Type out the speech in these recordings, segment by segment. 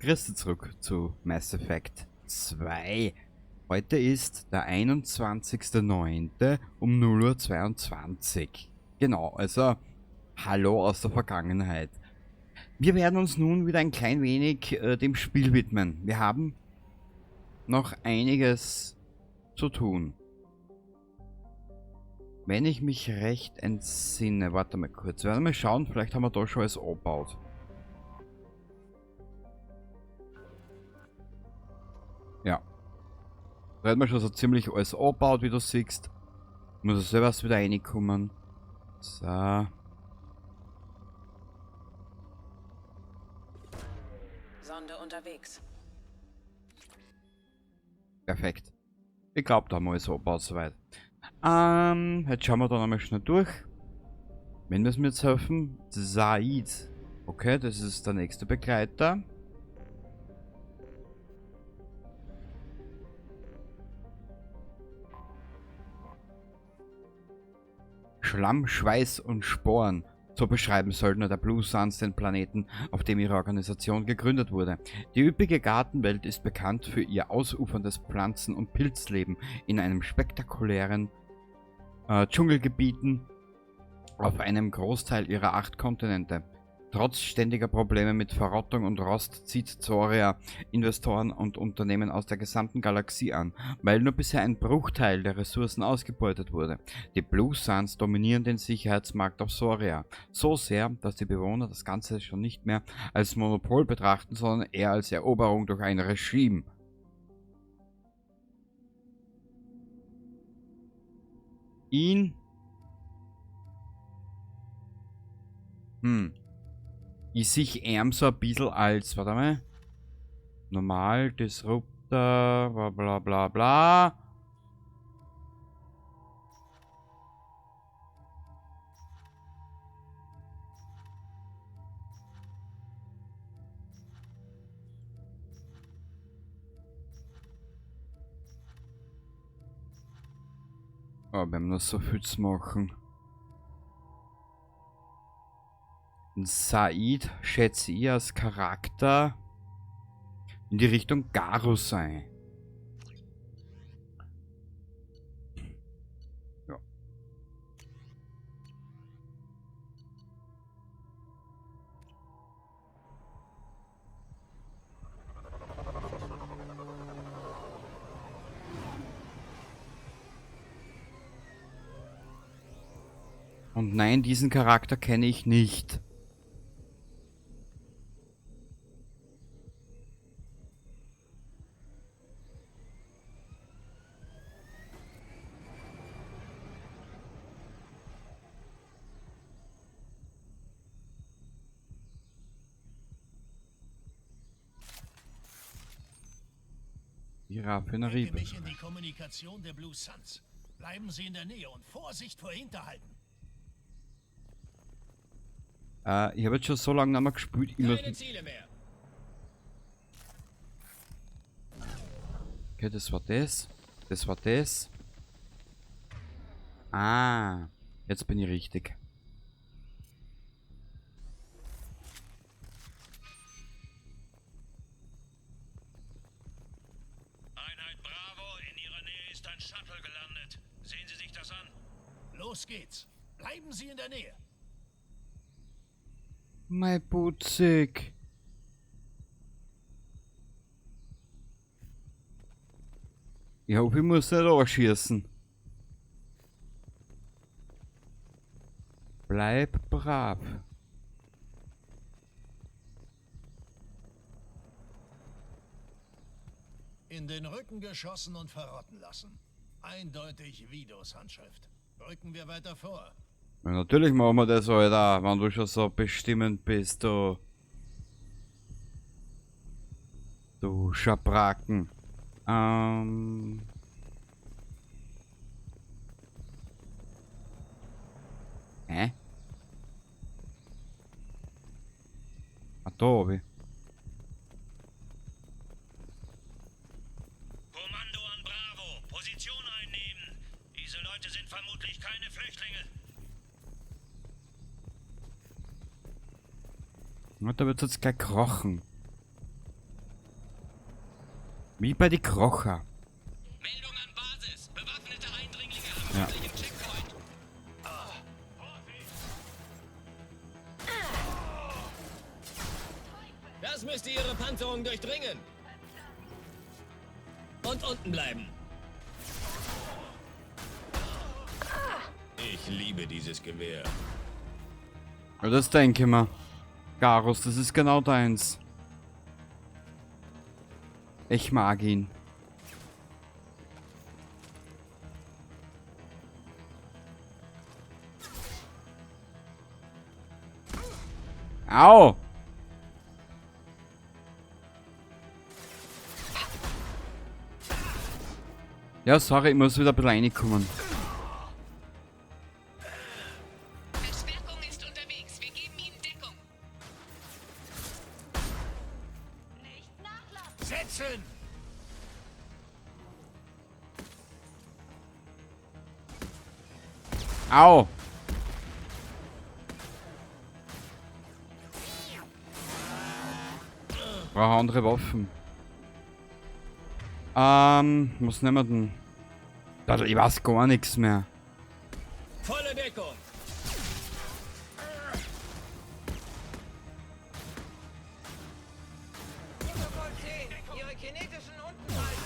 Grüß dich zurück zu Mass Effect 2. Heute ist der 21.09. um 0:22 Uhr. Genau, also hallo aus der Vergangenheit. Wir werden uns nun wieder ein klein wenig dem Spiel widmen. Wir haben noch einiges zu tun. Wenn ich mich recht entsinne, warte mal kurz, wir werden mal schauen, vielleicht haben wir da schon alles angebaut. Ja. Da hat man schon so ziemlich alles angebaut, wie du siehst. Muss ich selber erst wieder reinkommen. So. Sonde unterwegs. Perfekt. Ich glaub, da haben wir alles angebaut soweit. Jetzt schauen wir da nochmal schnell durch. Wen müssen wir jetzt helfen? Zaeed. Okay, das ist der nächste Begleiter. Schlamm, Schweiß und Sporen. So beschreiben Söldner der Blue Suns den Planeten, auf dem ihre Organisation gegründet wurde. Die üppige Gartenwelt ist bekannt für ihr ausuferndes Pflanzen- und Pilzleben in einem spektakulären Dschungelgebieten auf einem Großteil ihrer 8 Kontinente. Trotz ständiger Probleme mit Verrottung und Rost zieht Zoria Investoren und Unternehmen aus der gesamten Galaxie an, weil nur bisher ein Bruchteil der Ressourcen ausgebeutet wurde. Die Blue Suns dominieren den Sicherheitsmarkt auf Zoria so sehr, dass die Bewohner das Ganze schon nicht mehr als Monopol betrachten, sondern eher als Eroberung durch ein Regime. Ihn? Ich sehe ihn so ein bisschen als, warte mal, normal, Disruptor, bla bla bla bla. Oh, wir haben noch so viel zu machen. Zaeed schätze ich als Charakter in die Richtung Garrus sein. Ja. Und nein, diesen Charakter kenne ich nicht. Die Raffinerie. Bringe mich in die Kommunikation der Blue Suns. Bleiben Sie in der Nähe und Vorsicht vor Hinterhalten. Ich habe jetzt schon so lange nicht mehr gespielt. Ich muss Keine Ziele mehr. Okay, das war das. Das war das. Ah, jetzt bin ich richtig. Einheit Bravo, in Ihrer Nähe ist ein Shuttle gelandet. Sehen Sie sich das an. Los geht's. Bleiben Sie in der Nähe. Mein Putzig. Ich hoffe, ich muss nicht anschießen. Bleib brav. In den Rücken geschossen und verrotten lassen. Eindeutig Vidos Handschrift. Rücken wir weiter vor. Ja, natürlich machen wir das, Alter, wenn du schon so bestimmend bist, du. Du Schabraken. Hä? Ah, da hab ich. Kommando an Bravo, Position einnehmen. Diese Leute sind vermutlich keine Flüchtlinge. Na, da wird's jetzt gleich krochen. Wie bei die Krocher. Meldung an Basis. Bewaffnete Eindringlinge am Ja. südlichen Checkpoint. Das müsste Ihre Panzerung durchdringen. Und unten bleiben. Ich liebe dieses Gewehr. Ja, das denke ich mir. Garus, das ist genau deins. Ich mag ihn. Au! Ja, sorry, ich muss wieder ein bisschen reinkommen. Verstärkung ist unterwegs. Wir geben Ihnen Deckung. Setzen! Au! Brauche andere Waffen. Was nehmen wir denn? Alter, ich weiß gar nichts mehr. Volle Deckung. Protokoll 10, Ihre kinetischen Untenhalten.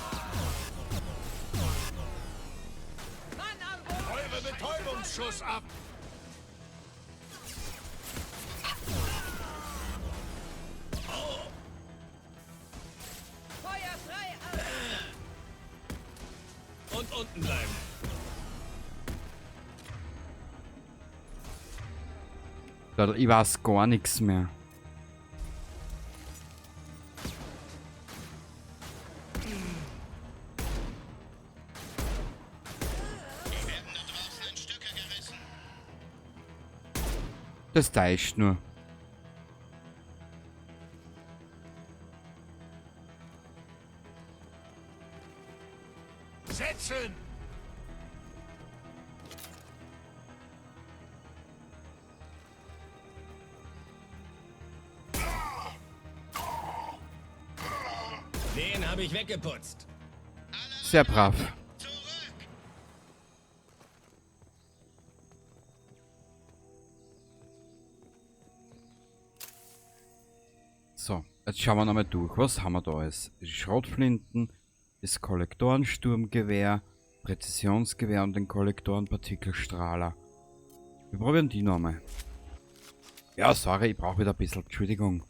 Mann am Boden! Eure Betäubungsschuss ab! Feuer frei! Und unten bleiben. Alter, ich weiß gar nichts mehr. Die werden da draußen in Stücke gerissen. Das täuscht nur. Setzen! Den habe ich weggeputzt. Sehr brav. Zurück! So, jetzt schauen wir nochmal durch. Was haben wir da alles? Die Schrotflinten, das Kollektorensturmgewehr, Präzisionsgewehr und den Kollektorenpartikelstrahler. Wir probieren die nochmal. Ja, sorry, ich brauche wieder ein bisschen. Entschuldigung.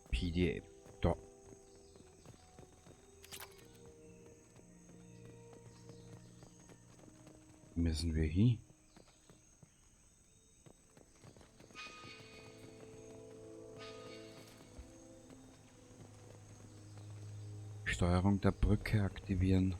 PDF. Da. Müssen wir hin? Steuerung der Brücke aktivieren.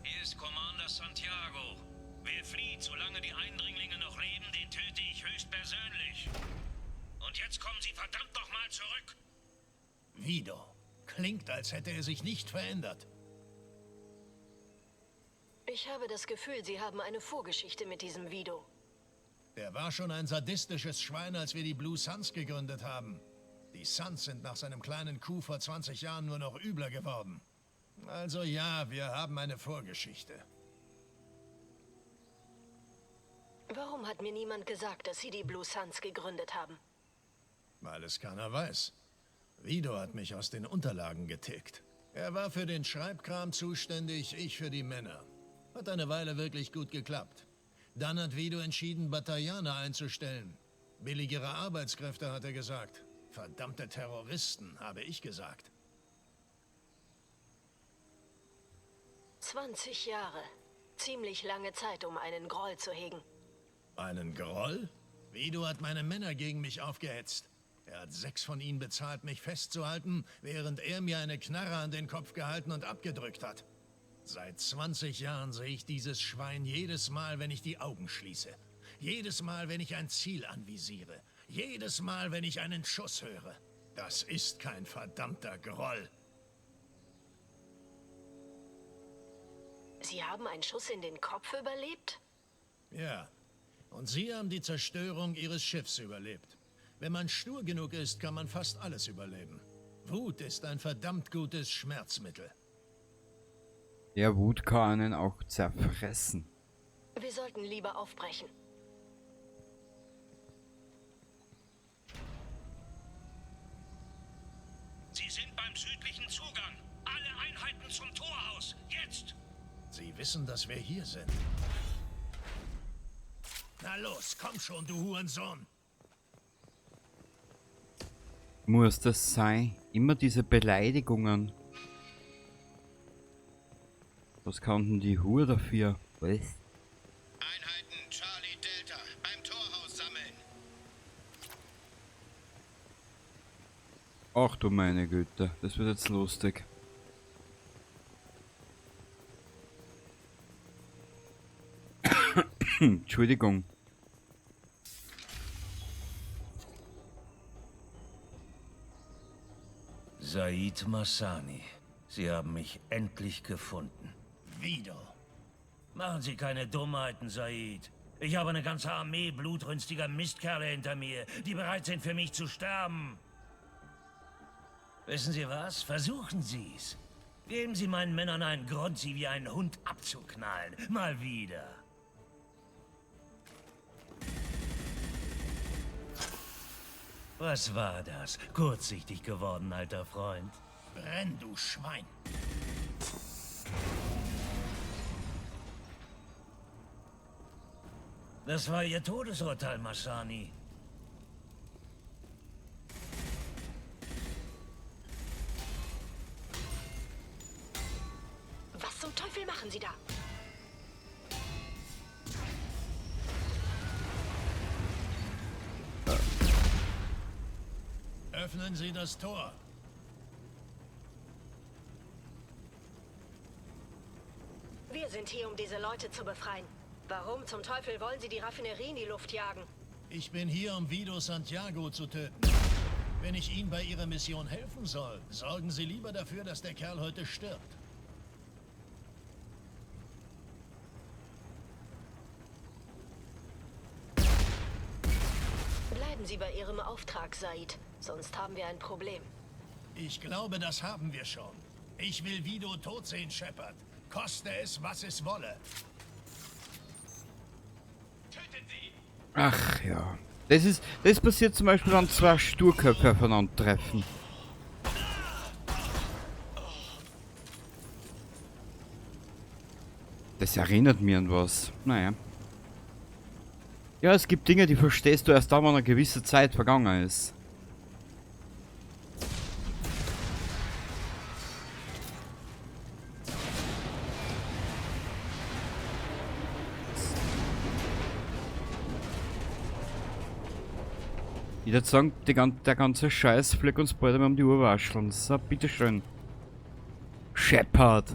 Hier ist Commander Santiago. Wer flieht, solange die Eindringlinge noch leben, den töte ich höchstpersönlich. Und jetzt kommen Sie verdammt nochmal zurück. Vido. Klingt, als hätte er sich nicht verändert. Ich habe das Gefühl, Sie haben eine Vorgeschichte mit diesem Vido. Der war schon ein sadistisches Schwein, als wir die Blue Suns gegründet haben. Die Suns sind nach seinem kleinen Coup vor 20 Jahren nur noch übler geworden. Also ja, wir haben eine Vorgeschichte. Warum hat mir niemand gesagt, dass Sie die Blue Suns gegründet haben? Weil es keiner weiß. Vido hat mich aus den Unterlagen getickt. Er war für den Schreibkram zuständig, ich für die Männer. Hat eine Weile wirklich gut geklappt. Dann hat Vido entschieden, Bataillane einzustellen. Billigere Arbeitskräfte, hat er gesagt. Verdammte Terroristen, habe ich gesagt. 20 Jahre. Ziemlich lange Zeit, um einen Groll zu hegen. Einen Groll? Vido hat meine Männer gegen mich aufgehetzt. Er hat 6 von ihnen bezahlt, mich festzuhalten, während er mir eine Knarre an den Kopf gehalten und abgedrückt hat. Seit 20 Jahren sehe ich dieses Schwein jedes Mal, wenn ich die Augen schließe. Jedes Mal, wenn ich ein Ziel anvisiere. Jedes Mal, wenn ich einen Schuss höre. Das ist kein verdammter Groll. Sie haben einen Schuss in den Kopf überlebt? Ja. Und Sie haben die Zerstörung Ihres Schiffs überlebt. Wenn man stur genug ist, kann man fast alles überleben. Wut ist ein verdammt gutes Schmerzmittel. Ja, Wut kann einen auch zerfressen. Wir sollten lieber aufbrechen. Sie sind beim südlichen Zugang. Alle Einheiten zum Torhaus. Jetzt! Sie wissen, dass wir hier sind. Na los, komm schon, du Hurensohn! Muss das sein? Immer diese Beleidigungen. Was kann denn die Hure dafür? Was? Einheiten Charlie Delta beim Torhaus sammeln. Ach du meine Güte, das wird jetzt lustig. Entschuldigung. Said Massani, Sie haben mich endlich gefunden. Vido. Machen Sie keine Dummheiten, Said. Ich habe eine ganze Armee blutrünstiger Mistkerle hinter mir, die bereit sind, für mich zu sterben. Wissen Sie was? Versuchen Sie's. Geben Sie meinen Männern einen Grund, sie wie einen Hund abzuknallen. Mal wieder. Was war das? Kurzsichtig geworden, alter Freund. Brenn, du Schwein! Das war Ihr Todesurteil, Massani. Was zum Teufel machen Sie da? Öffnen Sie das Tor. Wir sind hier, um diese Leute zu befreien. Warum zum Teufel wollen Sie die Raffinerie in die Luft jagen? Ich bin hier, um Vido Santiago zu töten. Wenn ich Ihnen bei Ihrer Mission helfen soll, sorgen Sie lieber dafür, dass der Kerl heute stirbt. Bleiben Sie bei Ihrem Auftrag, Said. Sonst haben wir ein Problem. Ich glaube, das haben wir schon. Ich will Vido tot sehen, Shepard. Koste es, was es wolle. Ach ja. Das passiert zum Beispiel, wenn zwei Sturköpfe aufeinandertreffen. Das erinnert mich an was. Naja. Ja, es gibt Dinge, die verstehst du erst dann, wenn eine gewisse Zeit vergangen ist. Ich würde sagen, der ganze Scheiß fliegt uns bald einmal um die Uhr wascheln. So, bitteschön. Shepard.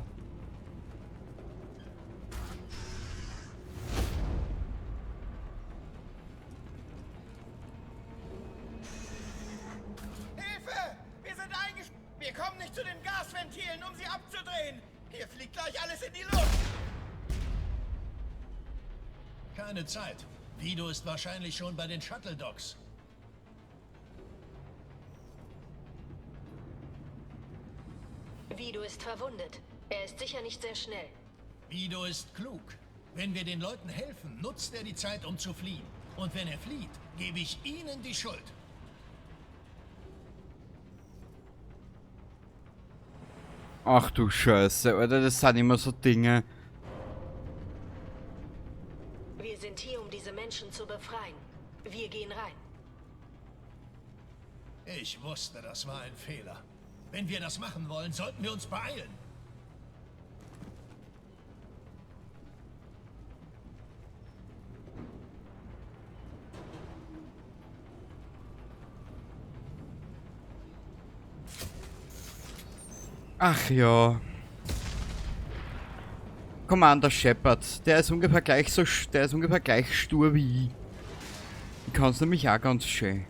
Hilfe! Wir sind eingesperrt! Wir kommen nicht zu den Gasventilen, um sie abzudrehen! Hier fliegt gleich alles in die Luft! Keine Zeit. Vido ist wahrscheinlich schon bei den Shuttle Docks. Vido ist verwundet. Er ist sicher nicht sehr schnell. Vido ist klug. Wenn wir den Leuten helfen, nutzt er die Zeit, um zu fliehen. Und wenn er flieht, gebe ich Ihnen die Schuld. Ach du Scheiße, Alter, das sind immer so Dinge. Wir sind hier, um diese Menschen zu befreien. Wir gehen rein. Ich wusste, das war ein Fehler. Wenn wir das machen wollen, sollten wir uns beeilen. Ach ja. Commander Shepard, der ist ungefähr gleich so, der ist ungefähr gleich stur wie ich. Ich kann's nämlich auch ganz schön.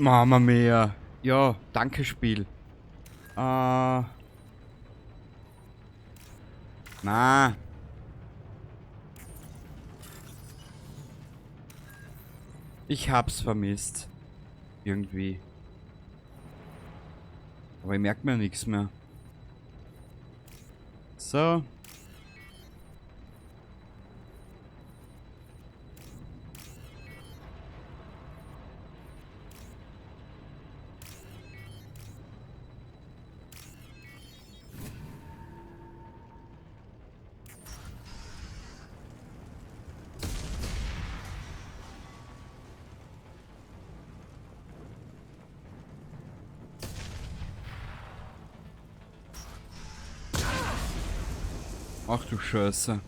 Mama mia. Ja, danke Spiel. Na. Ich hab's vermisst. Irgendwie. Aber ich merke mir nichts mehr. So. Ach du Scheiße.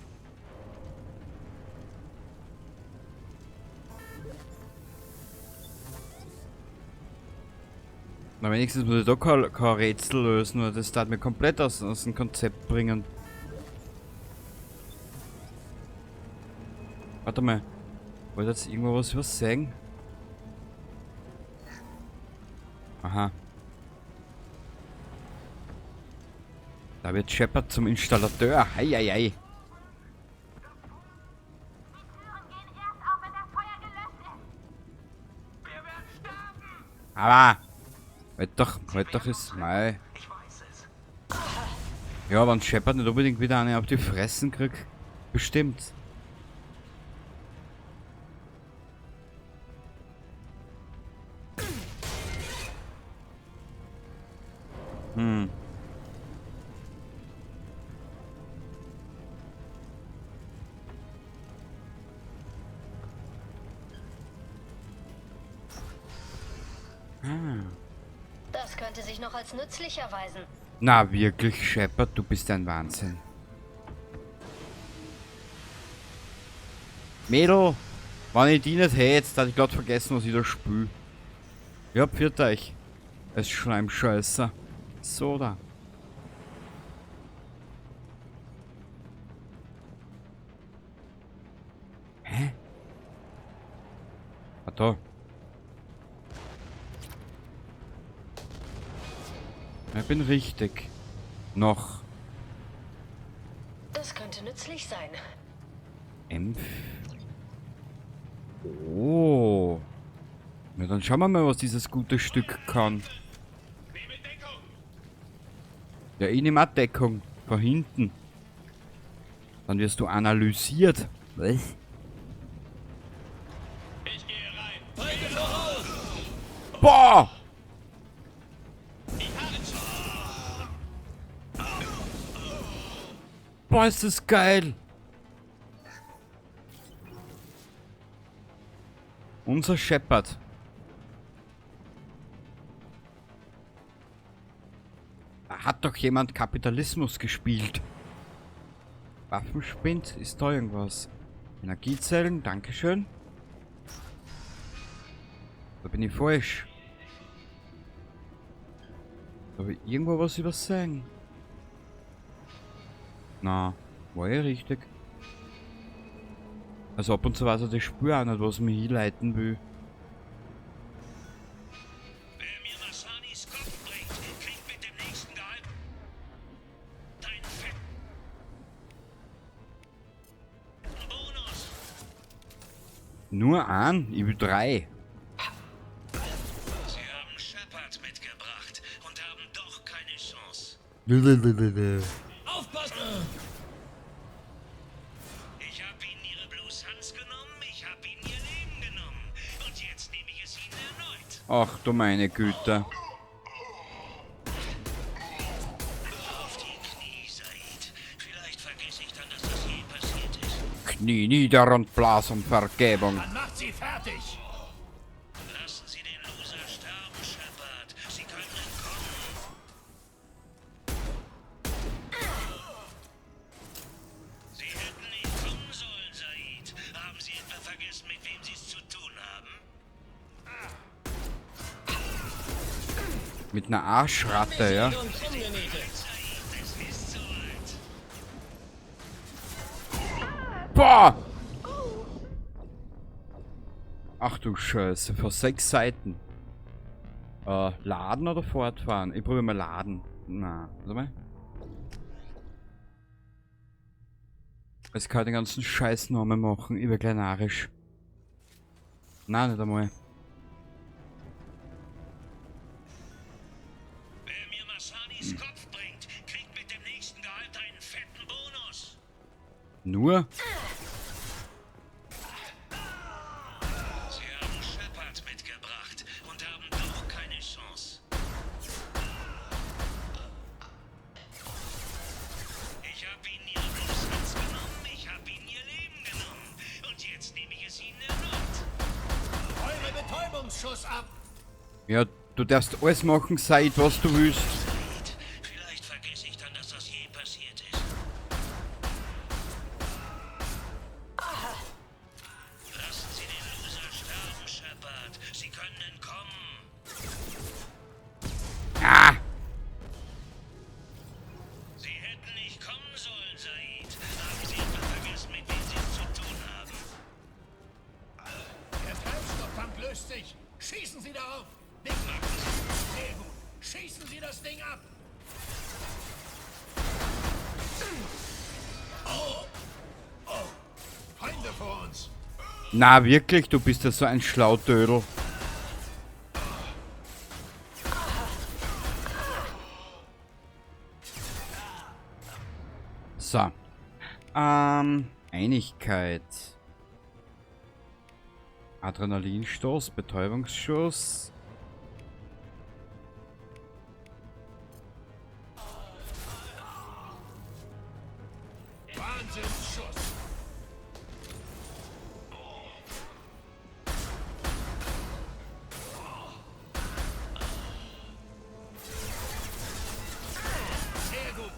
Na, wenigstens muss ich da kein Rätsel lösen, oder das darf mir komplett aus dem Konzept bringen. Warte mal. Wollte jetzt irgendwo was übersehen? Aha. Da wird Shepard zum Installateur. Hei, hei, hei. Aber! Halt doch ist mal. Ja, wenn Shepard nicht unbedingt wieder eine auf die Fressen kriegt, bestimmt. Hm. Das könnte sich noch als nützlich erweisen. Na wirklich, Shepard, du bist ein Wahnsinn. Mädel, wenn ich die nicht hätte, hätte ich grad vergessen, was ich da spül. Ja, pfiat euch. Es Schleimscheißer. So da. Hä? Ah, da. Ich bin richtig. Noch. Das könnte nützlich sein. M. Oh. Na, dann schauen wir mal, was dieses gute Stück kann. Ja, ich nehme auch Deckung. Von hinten. Dann wirst du analysiert. Was? Ich gehe rein. Boah! Boah, ist das geil! Unser Shepard. Da hat doch jemand Kapitalismus gespielt. Waffenspind, ist da irgendwas? Energiezellen, dankeschön. Da bin ich falsch. Da habe ich irgendwo was übersehen. Na, war ja richtig. Also ab und zu weiß er das Spur auch nicht, was mich hinleiten will. Wer mir Massanis Kopf bringt, kriegt mit dem nächsten Gehalt einen fetten Bonus. Nur einen? Ich will 3. Sie haben Shepard mitgebracht und haben doch keine Chance. Aufpassen! Ich hab Ihnen Ihre Blue Suns genommen, ich hab Ihnen Ihr Leben genommen. Und jetzt nehme ich es Ihnen erneut. Ach du meine Güte. Auf die Knie, Zaeed. Vielleicht vergesse ich dann, dass das je passiert ist. Knie nieder und blas um Vergebung. Dann macht sie fertig! Lassen Sie den Loser sterben, Shepard. Sie können entkommen. Sie hätten nicht kommen sollen, Zaeed. Haben Sie etwa vergessen, mit wem Sie es zu tun haben? Mit einer Arschratte, ja. Boah! Ach du Scheiße, vor 6 Seiten. Laden oder fortfahren? Ich probiere mal laden. Na, warte mal. Jetzt kann ich den ganzen Scheiß nochmal machen, über kleinarisch. Nein, nicht einmal. Wer mir Massanis Kopf bringt, kriegt mit dem nächsten Gehalt einen fetten Bonus. Nur? Sie haben Shepard mitgebracht und haben doch keine Chance. Ich habe ihnen ihre Blutschatz genommen, ich habe ihnen ihr Leben genommen. Und jetzt nehme ich es ihnen erneut. Eure Betäubungsschuss ab! Ja, du darfst alles machen, Said, was du willst. Said, vielleicht vergesse ich dann, dass das je passiert ist. Lassen Sie den Loser sterben, Shepard. Sie können entkommen. Ah! Sie hätten nicht kommen sollen, Said. Haben Sie etwa vergessen, mit wem Sie es zu tun haben? Der Treibstofftank löst sich! Schießen Sie darauf! Ding machen Sie! Sehr gut! Schießen Sie das Ding ab! Oh! Oh! Feinde vor uns! Na wirklich, du bist ja so ein Schlautödel. So. Einigkeit. Adrenalinstoß, Betäubungsschuss. Wahnsinnsschuss! Sehr gut!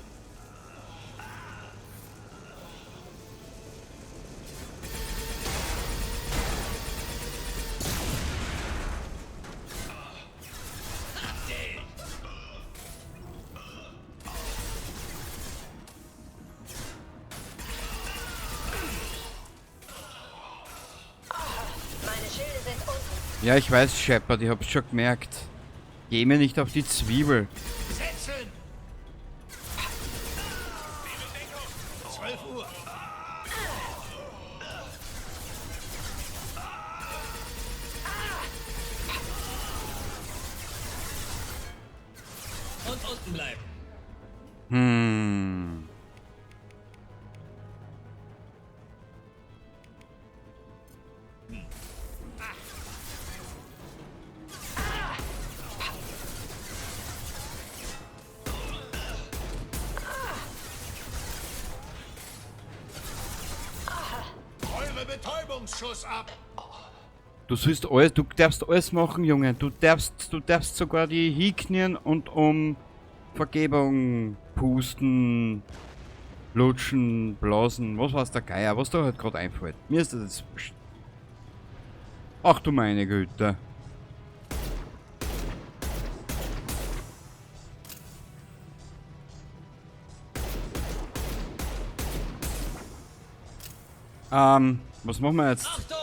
Meine Schilde sind unten. Ja, ich weiß, Shepard, ich hab's schon gemerkt. Geh mir nicht auf die Zwiebel. Setzen! 12 Uhr. Und unten bleiben. Eure Betäubungsschuss ab! Du sollst alles, du darfst alles machen, Junge. Du darfst sogar die hinknien und um Vergebung pusten, lutschen, blasen, was weiß der Geier, was da halt gerade einfällt. Mir ist das jetzt wurscht. Ach du meine Güte. Was machen wir jetzt? Achtung!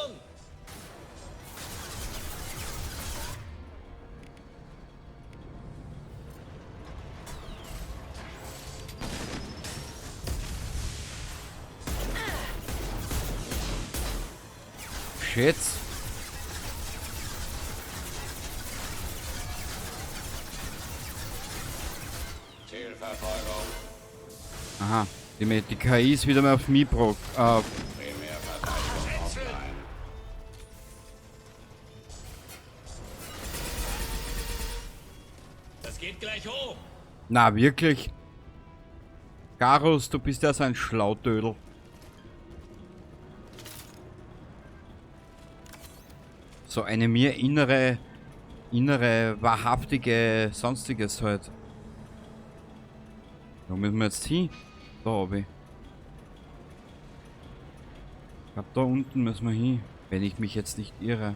Shit. Zielverfolgung. Aha, die KI ist wieder mal auf mich pro. Primärverteidigung offline. Das geht gleich hoch. Na, wirklich? Garrus, du bist ja so ein Schlautödel. So eine mir innere, wahrhaftige, sonstiges halt. Wo müssen wir jetzt hin? Da hab ich. Ich glaub, da unten müssen wir hin, wenn ich mich jetzt nicht irre.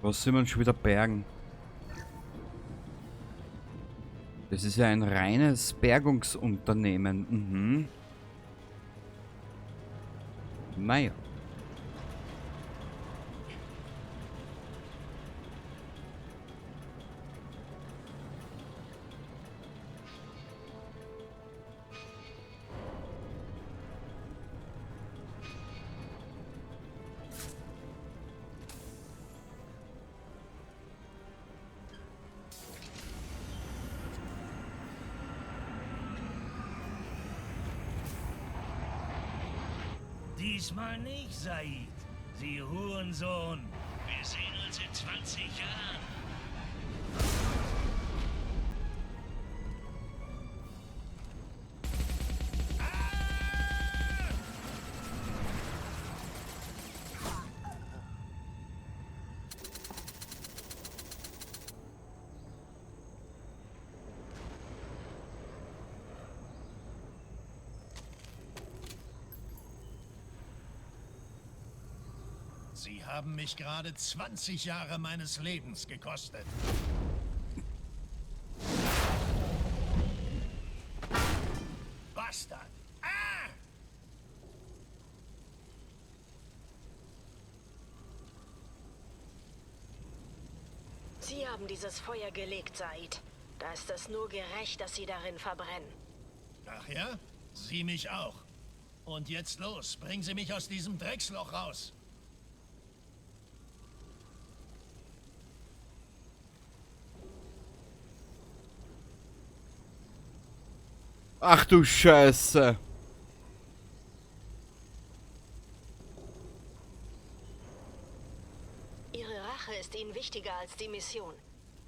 Was sind wir denn schon wieder bergen? Das ist ja ein reines Bergungsunternehmen. Mhm. Naja. Diesmal nicht, Said. Sie Hurensohn. Wir sehen uns in 20 Jahren. Sie haben mich gerade 20 Jahre meines Lebens gekostet. Bastard! Ah! Sie haben dieses Feuer gelegt, Said. Da ist es nur gerecht, dass Sie darin verbrennen. Ach ja? Sie mich auch. Und jetzt los, bringen Sie mich aus diesem Drecksloch raus. Ach du Scheiße. Ihre Rache ist Ihnen wichtiger als die Mission.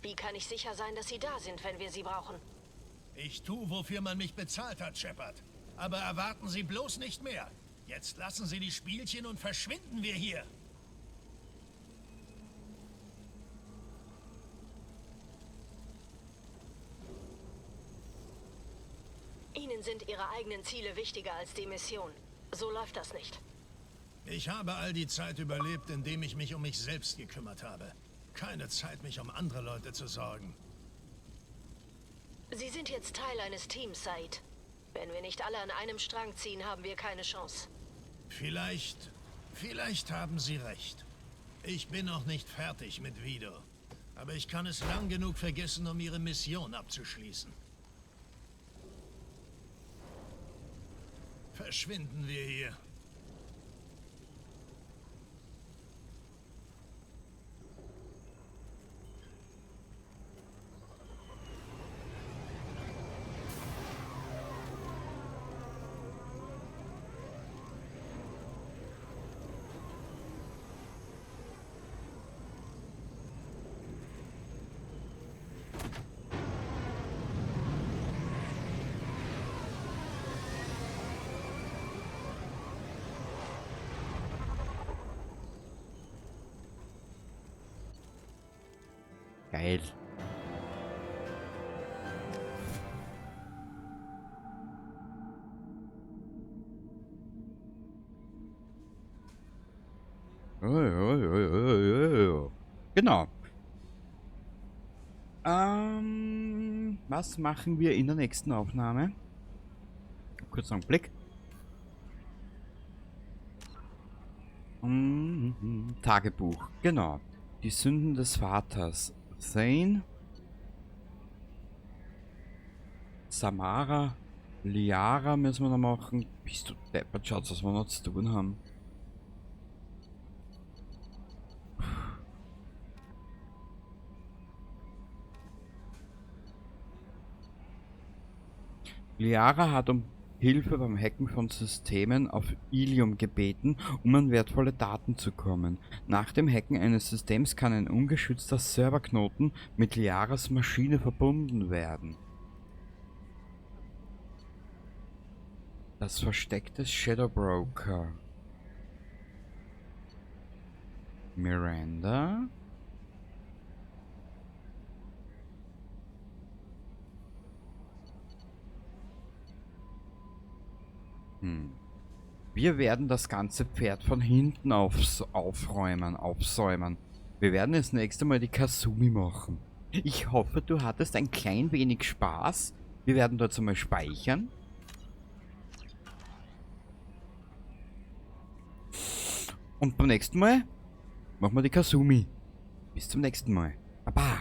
Wie kann ich sicher sein, dass Sie da sind, wenn wir Sie brauchen? Ich tue, wofür man mich bezahlt hat, Shepard. Aber erwarten Sie bloß nicht mehr. Jetzt lassen Sie die Spielchen und verschwinden wir hier. Ihnen sind Ihre eigenen Ziele wichtiger als die Mission. So läuft das nicht. Ich habe all die Zeit überlebt, indem ich mich um mich selbst gekümmert habe. Keine Zeit, mich um andere Leute zu sorgen. Sie sind jetzt Teil eines Teams, Said. Wenn wir nicht alle an einem Strang ziehen, haben wir keine Chance. Vielleicht haben Sie recht. Ich bin noch nicht fertig mit Vido. Aber ich kann es lang genug vergessen, um Ihre Mission abzuschließen. Verschwinden wir hier. Geil. Genau. Was machen wir in der nächsten Aufnahme? Kurzer Augenblick. Tagebuch, genau. Die Sünden des Vaters. Thane, Samara, Liara müssen wir noch machen. Bist du deppert, schaut, was wir noch zu tun haben. Liara hat um Hilfe beim Hacken von Systemen auf Ilium gebeten, um an wertvolle Daten zu kommen. Nach dem Hacken eines Systems kann ein ungeschützter Serverknoten mit Liaras Maschine verbunden werden. Das Versteck des Shadow Broker. Miranda? Wir werden das ganze Pferd von hinten aufräumen, aufsäumen. Wir werden das nächste Mal die Kasumi machen. Ich hoffe, du hattest ein klein wenig Spaß. Wir werden dort einmal speichern. Und beim nächsten Mal machen wir die Kasumi. Bis zum nächsten Mal. Baba.